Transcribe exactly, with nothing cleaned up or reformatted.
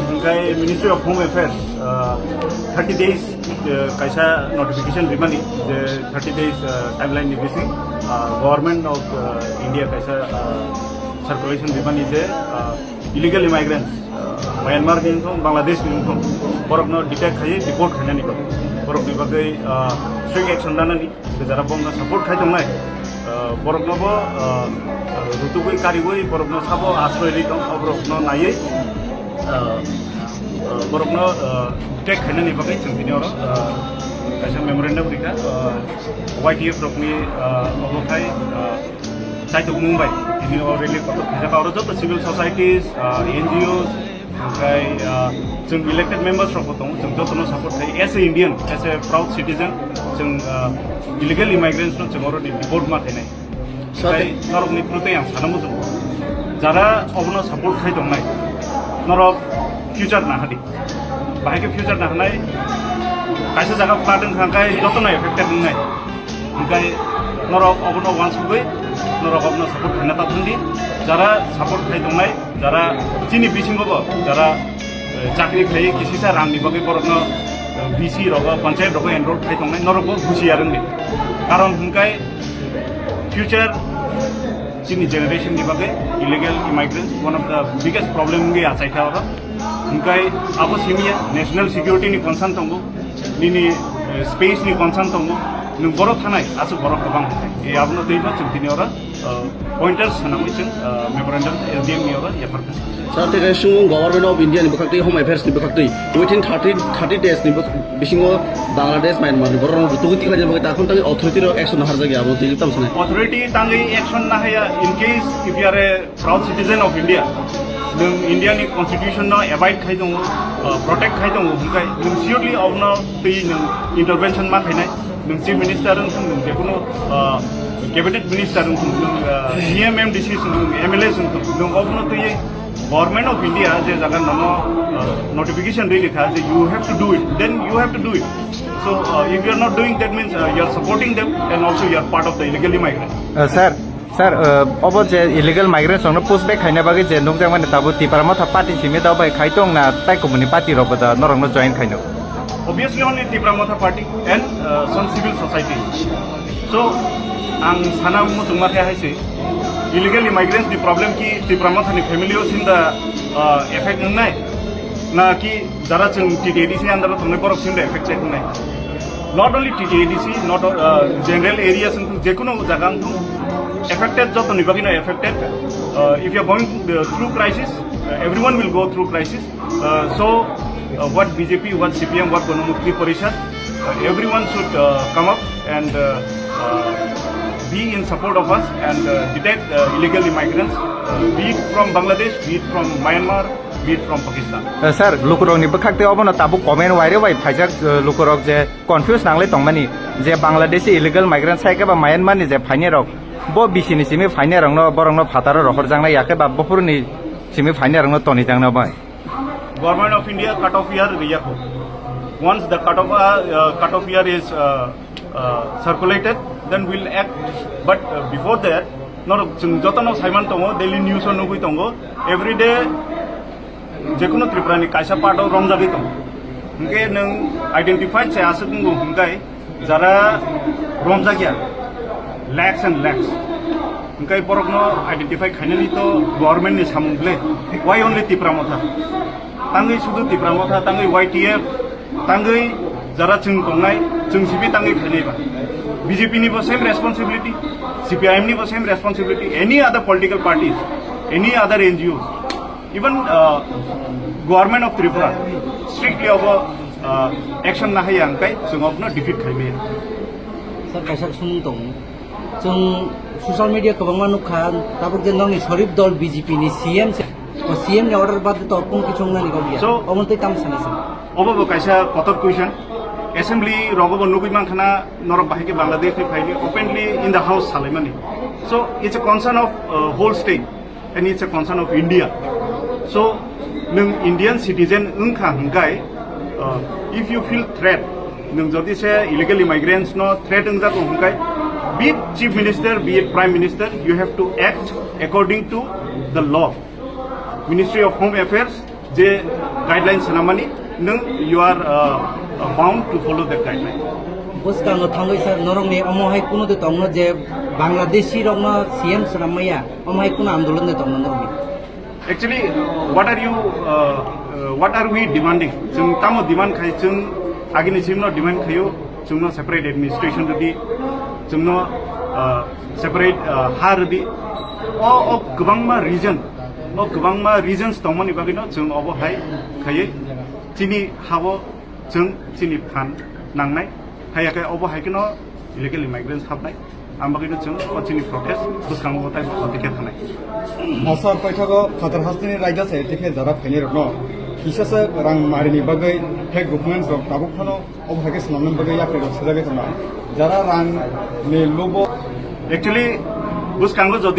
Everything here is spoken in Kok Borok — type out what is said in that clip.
Hingkai Ministry of Home Affairs, uh, thirty days, uh, kaisa notification rimani je thirty days, uh, timeline ni bising, uh, Government of, uh, India kaisa, uh, circulation rimani je, uh, illegal immigrants, uh, Myanmar ni wngthong, Bangladesh ni wngthong, borokno detect khai deport khainani bagwi, borokni bagwi, uh, strict action lanani. Jara bongno support khai tongnai, ah, borokno bo, ah, rutugwi karigwi borokno sabo asroi ri tong, borokno naiwi, ah, ah, borokno, ah, detect khainani bagwi chwng tini oro, ah, kaisa memorandum rikha, ah, Y T F rokni, ah, obo khai, ah, chaitok mung bai tini o rally kotor khaijak oro joto civil societies, ah, N G Os, Hingkai, ah, chwng elected members rok bo tongo, chwng jotono support khai. As a Indian, as a proud citizen, chwng, ah, illegal immigrants no chwng oro ni deport ma khainai. Hingkai norokni through tei ang sana muchung. Jara obono support khai tongnai, norok future nahadi. Bahai khe future nahanai, kaisa jaga flood wngkha hingkai jotono affected wngnai. Hingkai norok obono uansugwi norok obono support khaina ta thangdi. Jara support khai tongnai, jara chini bisingo bo, jara, eh, chakri khai kisisa rangni bagwi borokno, eh, V C rogo, panchayat rogo enroll khai tongnai, norok bo husiar wngdi. Karon hingkai future chini generation ni bagwi illegal immigrants one of the biggest problem wngwi achaikha oro. Hingkai abo simiya national security ni concern tongo. Nini, eh, space ni concern tongo, nwng borok thanai, aswk borok kwbang hai. E abono twi no chwng tini oro, eh, pointers swnamwi chwng, eh, memorandum S D M ni oro yapharkha. Sir, tei kaisa sung Government of India ni bwkhak twi, Home Affairs ni bwkhak twi, within thirty, thirty days ni bwk-, bisingo Bangladesh, Myanmar ni borok rok tugwi tikhlai jani bagwi takhum tangwi authority rok action naharjak ya, abo twi tamo sanai. Authority tangwi action nahaya in case if you are a proud citizen of India, nwng India ni constitution no abide khai tongo, uh, protect khai tongo, hingkai nwng surely abono twi nwng intervention ma khainai, nwng chief minister wngthung, nwng jekunu, uh, cabinet minister wngthung, nwng, uh, C M M D C wngthung, M L A wngthung, nwng abono twi Government of India je jaga nono, uh, notification rikha je you have to do it, then you have to do it. So, uh, if you are not doing, that means, uh, you are supporting them and also you are part of the illegal immigrant. Uh, sir, Sir, uh, obo je illegal migrants rokno push back khaina bagwi je nukjakmani tabuk Tipra Motha Party simi da bai khai tong na tai kumuni party rok bo da norokno join khaino? Obviously, only Tipra Motha Party and, uh, some civil society. So, ang sana muchungma khe hai se, illegal immigrants ni problem ki Tipra Motha ni family o sinda, uh, effect wngnai? Na ki jara chwng T T A D C under o tongnai borok sinda affected wngnai? Not only T T A D C, not, uh, general areas wngthung, jekunu jaga wngthung, affected, jotoni bagwino affected. Uh, if you are going, uh, through crisis, uh, everyone will go through crisis. Uh, so, uh, what B J P, what C P M, what Ganamukti Parishad, uh, everyone should, uh, come up and, uh, uh, be in support of us and, uh, detect, uh, illegal immigrants, uh, be it from Bangladesh, be it from Myanmar, be it from Pakistan. Eh, sir, lukurokni bwkhak tei obono tabuk comment wairwi bai phaijak, eh, lukurok je confuse nanglai tongmani je Bangladeshi illegal migrant sai khe ba Myanmar ni je phainai rok, bo bisini simi phainai rokno, borokno phataro rohorjaknai ya khe ba buphuruni simi phainai rokno tonijaknai bai. Government of India cut off year riyakho. Once the cut off, uh, uh, cut off year is, uh, uh, circulated, then we'll act. But, uh, before that, norok chwng jotono saiman tongo, daily news o nugwi tongo, every day jekunu Tripura ni kaisa part o romjagwi tongo. Hwnkhe nwng identify se aswk wngo hwnkhe jara romjakya lakhs and lakhs. Hingkai borokno identify khainani to government ni samung ble. Why only Tipra Motha? Tangwi sudu Tipra Motha, tangwi Y T F, tangwi jara chwng tongnai, chwng sibi tangwi khainai ba. B J P ni bo same responsibility, C P I M ni bo same responsibility, any other political parties, any other N G Os, even, uh, government of Tripura strictly obo, uh, action nahaya hingkai chwng obno defeat khaimaya. Sir, kaisa sumung tongo. Chwng social media kwbangma nukha, tabuk je nokni Sharif dol B J P ni C M se, o C M ni order bad to kung kichung nani kok ya. So, omo tei tam sana sa. Obo bo kaisa kotor question. Assembly rogo bo nugui mankha na norok bahai khe Bangladesh ni phaini openly in the house salaimani. So, it's a concern of, uh, whole state. And it's a concern of India. So, nwng Indian citizen wngkha hwnkhe, uh, if you feel threat, nwng jodi se illegal immigrants no threat wngjago hwnkhe, be it chief minister, be it prime minister, you have to act according to the law. Ministry of Home Affairs je guidelines sanamani, nwng you are, uh, bound to follow that guideline. Bwskango thangwi sir, norokni omo hai kuno de tongno je Bangladeshi rokno C M swnam maya, omo hai kuno andolon de tongno norokni? Actually, what are you, uh, uh, what are we demanding? Chwng tamo demand khai, chwng agini simno demand khayo, chwngno separate administration rwdi, chwngno, uh, separate, uh, ha rwdi. O, o kwbangma reason, o kwbangma reasons tongmani bagwino chwng obo hai khaiwi chini hao chwng chini phan nangnai. Haiya khe obo hai kheno illegal immigrants habnai. Ang bagwino chwng o chini protest bwskango tai bo tikhe thanai. Asar paithago phatar hasteni raida se tikhe jara phaini rokno kisa se rang marini bagwi fake documents rok tabuk phano obo hai khe swnamnani bagwi yaphre rok sajagwi tongnai. Jara rang ni lobo. Actually, bwskango jodi